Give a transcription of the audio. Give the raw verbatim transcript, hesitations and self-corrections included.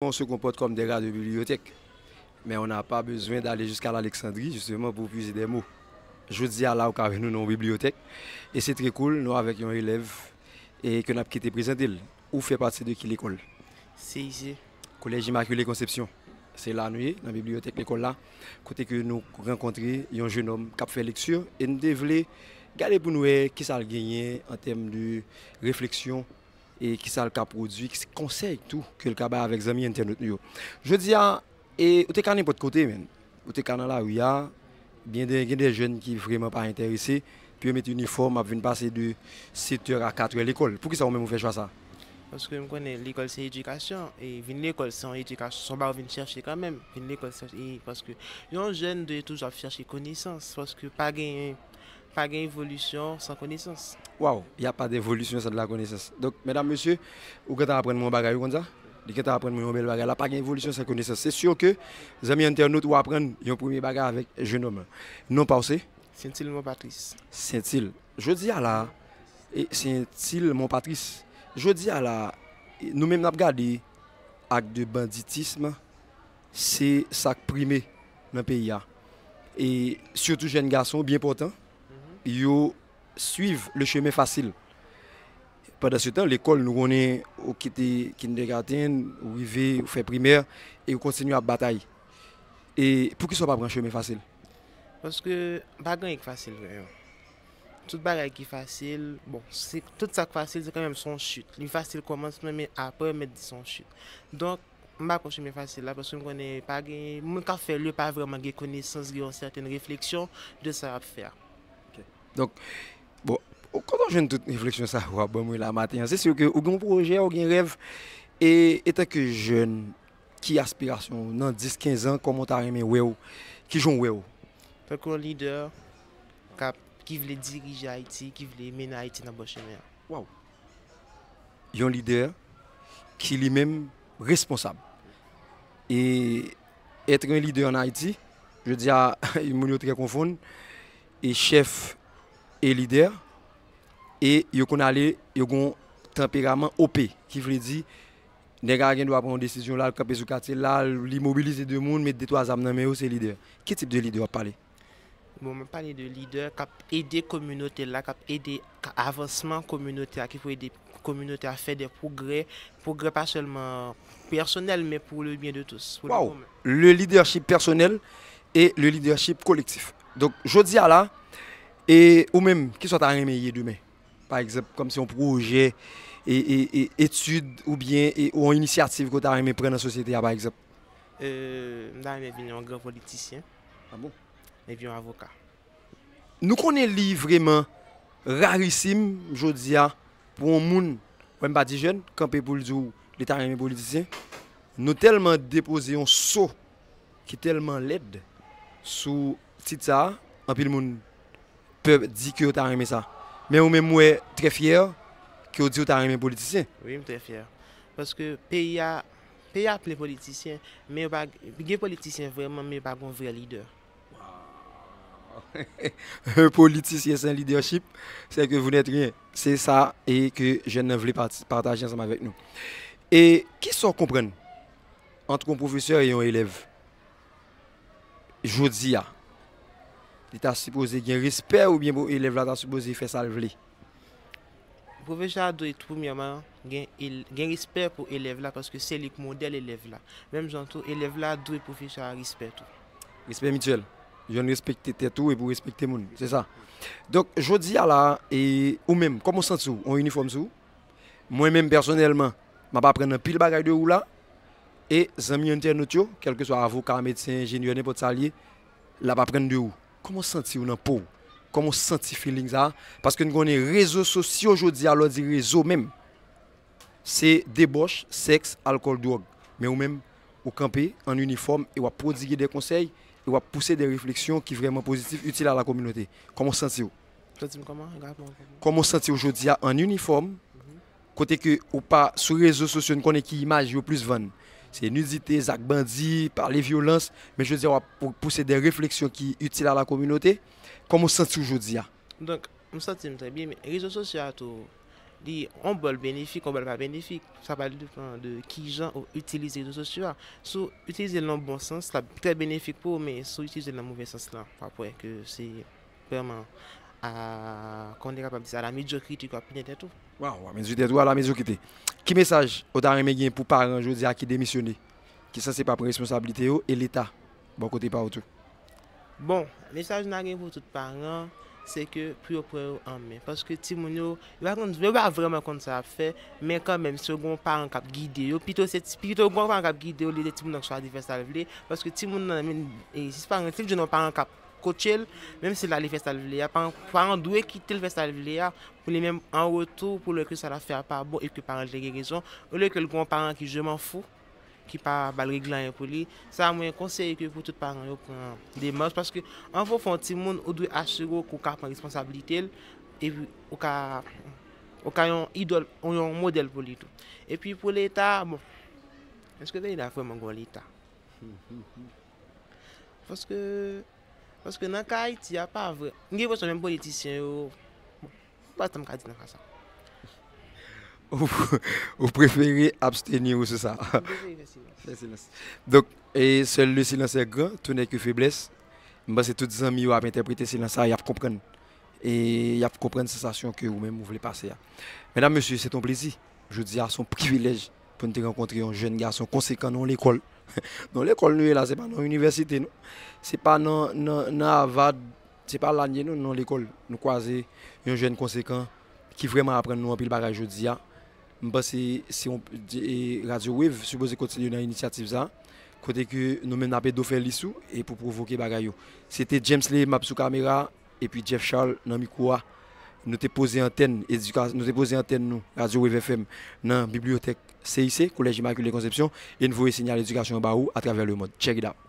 On se comporte comme des rats de bibliothèque. Mais on n'a pas besoin d'aller jusqu'à l'Alexandrie, justement, pour puiser des mots. Jodi a la, ou ka wè nou nan yon bibliyotèk. E se trè koul, nou avèk yon elèv e ke n ap kite prezante l. Ou fè pati de ki lekòl? C I C. Collège Immaculée Conception. Se la nou ye, nan bibliyotèk lekòl la, kote ke nou rankontre yon jennonm k ap fè lekti e n te vle gade pou n wè kisa l genyen an tèm de refleksyon e kisa l ka pwodui, ki konsèy tou ke l ka bay avèk zanmi entènot nou yo. Jodi a, e, ou te ka nenpòt kote, menm. Ou te ka nan lari a, gen de, gen de jèn ki vrèman pa enterese, pou yo met inifòm, ap vin pase de sèt è a kat è lekòl. Poukisa ou menm ou fè chwa sa? Paske m konnen lekòl se edikasyon, e vin lekòl se yon edikasyon, se yon bagay ou vin chèche kanmenm. Vin lekòl se, e paske yon jèn dwe toujou ap chèche konesans, paske pa gen, pa gen evolisyon san konesans. Waw, y a pas d'évolution sans de la connaissance. Donk, medam, mesye, ou gentan aprann mwen yon bagay, ou konn sa? Li gentan aprann mwen yon bèl bagay la, pa gen evolisyon san konesans. Se si ke, zanmi entènot, ou aprann yon premye bagay avèk jennonm lan. Non pa w se? Sentil Mon Patris. Sentil. Jodi a la, e, Sentil Mon Patris. Jodi a la, e, nou menm n ap gade ak de banditism, se sa k prime nan peyi a. E sitou jèn gason, byen pòtan, yo swiv le chemen fasil. Pandan se tan, lekòl, nou konnen, ou kite kindergarten, ou rive, ou fè primè, e ou kontinye ap batay. E poukisa w pa pran chemen fasil? Paske pa gen anyen k fasil, vreman. Tout bagay ki fasil, bon, se, tout sa k fasil, se kanmenm se yon chit. Li fasil kòmansman, men apre, mèt di se yon chit. Donk, m pa pran chemen fasil la, paske m konnen pa gen, moun k ap fè l yo pa vrèman gen konesans, gen yon sètèn refleksyon de sa y ap fè a. Ok. Donk, bon, kote w jwenn tout refleksyon sa yo w ap ban mwen la maten an? Se si ke ou gen yon pwojè, ou gen rèv, e, etanke jèn, ki aspirasyon w nan dis, kenz an, kòman w ta renmen wè w, kijan w wè w? Tankou yon lidè k ap, ki vle dirije Ayiti, ki vle mennen Ayiti nan bon chemen an. Waw! Yon lidè ki li menm responsab. E être un leader en Haïti, jodi a, moun yo trè konfonn, e chèf e lidè, e yo konn ale, yo gon tanperaman O P, ki vle di, nèg a gen dwa pran yon desizyon la, l kanpe sou katye la, li mobilize de moun, met de twa zam nan men yo, se lidè. Ki tip de lidè w ap pale? Bon, mwen pale de lidè k ap ede kominote la, k ap ede k-, avansman kominote a, ki pou ede kominote a fè de pwogrè, pwogrè pa sèlman pèsonèl, men pou le byen de tous, pou le Wow! Komen. Le leadership personnel et le leadership collectif. Donk, jodi a la, e ou menm, kisa w ta renmen ye demen? Pa egzanp, kòmsi yon pwojè, e, e, e, etid oubyen, e, yon inisyativ ke w ta renmen pran nan sosyete a, pa egzanp? E, m ta renmen vin yon gran politisyen. Ah bon? Epi yon avoka. Nou konnen li vrèman rarisim jodi a pou yon moun, wè m pa di jèn, kanpe pou l di w li ta renmen politisyen. Nou tèlman depoze yon so ki tèlman lèd sou tit sa a, anpil moun pè di ke yo ta renmen sa. Men ou menm, m wè trè fyè ke w di w ta renmen politisyen. Wi, m trè fyè. Paske peyi a, peyi a plen politisyen, men yo pa, gen politisyen vrèman, men yo pa gen vrè lidè. Un politicien sans leadership, c'est que vous n'êtes rien. Se sa e ke jèn nan vle pati-, pataje ansanm avèk nou. E kisa w konprann ant yon pwofesè e yon elèv jodi a? Li ta sipoze gen respè oubyen elèv la ta sipoze fè sa l vle? Pwofesè a dwe premyèman gen el-, gen respè pou elèv la, paske se li k modèl elèv la. Menm jan tou, elèv la dwe pwofesè a respè tou. Respè mityèl. Jwenn respekte tèt ou epi w respekte moun. Se sa. Donk, jodi a la, e ou menm, kòman w santi w? Yon inifòm sou ou? Mwen menm, pèsonèlman, m ap aprann anpil bagay de ou la. E zanmi entènot yo, kèlkeswa avoka, medsen, enjenyè, nenpòt sa l ye, l ap aprann de ou. Kòman w santi w nan po w? Kòman w santi feeling sa a? Paske n konnen rezo sosyo jodi a, lè w di rezo menm, se debòch, sèks, alkòl, dwòg. Men ou menm, ou kanpe an inifòm e w ap pwodwire de konsèy e w ap pouse de refleksyon ki vrèman pozitif, itil a la kominote. Kòman w santi w? Santi m kòman? Rapè ankò. Kòman w santi w jodi a an inifòm, kote ke ou pa sou rezo sosyo, n konnen ki imaj yo plis vann? Se nidite, zak bandi, pale vyolans, men jodi a w ap pou-, pouse de refleksyon ki itil a la kominote. Kòman w santi w jodi a? Donk, m santi m trè byen, men rezo sosyo a tou, Li yon bò l benefik, yon bò l pa benefik. Sa va depann de kijan ou itilize rezo sosyo a. Si w itilize l nan bon sans, l ap trè benefik pou ou, men si w itilize l nan move sans lan, w ap wè ke se vrèman a, kòman te kapab di sa, a la medyokrite ke w ap mennen tèt ou. Waw, w ap mennen tèt ou a la medyokrite. Ki mesaj ou ta renmen gen pou paran jodi a ki demisyone, ki sanse pa pran responsablite yo, e Leta bò kote pa w tou? Bon, mesaj n a gen pou tout paran, se ke pou yo pran yo an men. Paske timoun yo, yo pa konn, yo pa vrèman konn sa y ap fè, men kanmenm, si yo gen yon paran k ap gide yo, pito se ti, pito gen yon paran k ap gide yo, lide timoun nan chwazi fè sa l vle, paske timoun nan, men, e, si paran, si l jwenn yon paran k ap kotche l, menm si l ale fè sa l vle a, paran, paran dwe kite l fè sa l vle a, pou li menm, an retou, pou lè ke sa l ap fè a pa bon e ke paran l te gen rezon, olye ke l gen yon paran ki je m'en fous, ki pa ba l regle anyen pou li. Sa mwen konseye ke pou tout paran yo pran demach, paske an fon fon timoun ou dwe asire w ke w ka pran responsablite l, epi ou ka, ou ka yon idòl, yon modèl pou li tou. Epi pou Leta, bon, èske peyi la vrèman gen yon Leta? Paske, paske nan ka Ayiti a pa vre. M gen enpresyon menm politisyen yo, bon, m pa t janm ka di nan ka sa. Ou, ou prefere absteni ou sou sa? M prefere fè silans. Fè silans. Donk, e seul le silence est grand, tout n'est que faiblesse. M panse tout zanmi yo ap entèprete silans sa, y ap konprann. E y ap konprann sansasyon ke ou menm ou vle pase a. Medam, mesye, se t on plezi. Jodi a, se yon privilèj pou n te rankontre yon jèn gason konsekan nan yon lekòl. Nan yon lekòl nou ye la, se pa nan yon inivèsite, non. Se pa nan, nan, nan Harvard, se pa la n ye, non, nan yon lekòl. Nou kwaze yon jèn konsekan ki vrèman aprann nou anpil bagay jodi a. M panse se yon, e, Radio Wave sipoze kontinye nan inisyativ sa a, kote ke nou menm n ap ede w fè lis ou e pou pwovoke bagay yo. Se te James Lehema sou kamera, epi Jeff Charles nan mikwo a. Nou te poze antèn edika-, nou te poze antèn nou, Radio Wave F M, nan bibliyotèk C I C, Collège Immaculée Conception, e n voye siyal edikasyon an ba ou atravè lemond. Check it out.